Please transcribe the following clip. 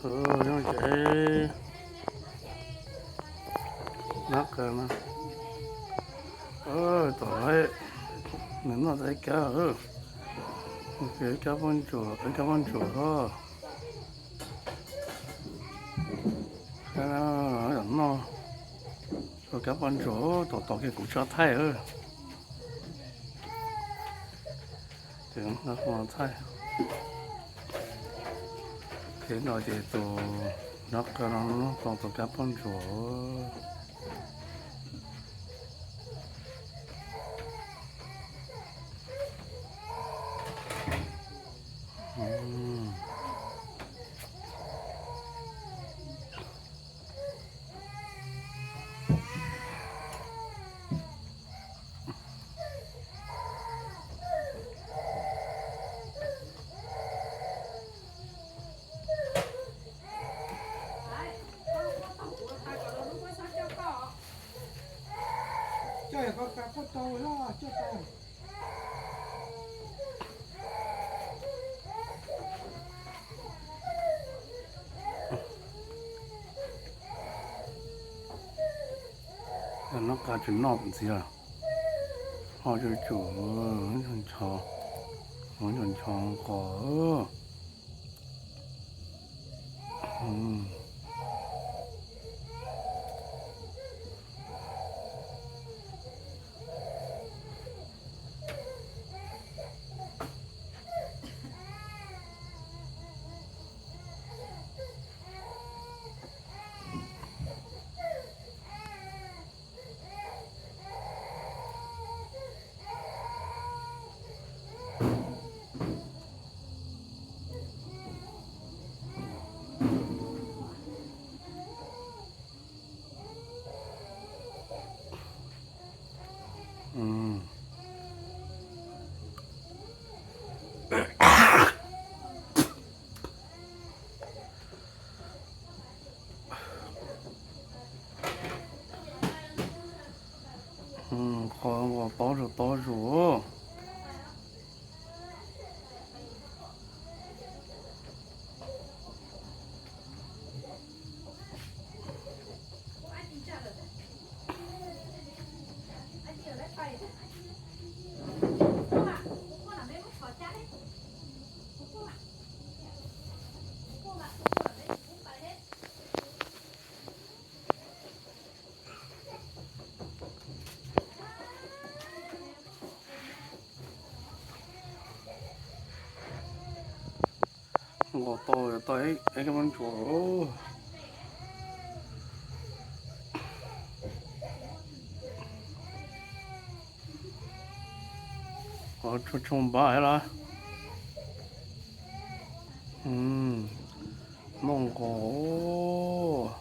Yooj ces nab qa no, tom nws noj tau ib kab, ib kab pob ntsuam, ib kab pob ntsuam os. Noj tau kab pob ntsuam, tom tom kiag kuv tshaj thaij. Ces thaij, ces no ces tus nab qa no noj tau tus kab pob ntsuam. Nab qa tsis noj ntxiv, ho tsuas tsum ncho ncho qos. Qos nqos tob zog tob zog. Nqos tau tau ib kab pob ntsuam. Qos tshua tshua npab los. Noj nqos.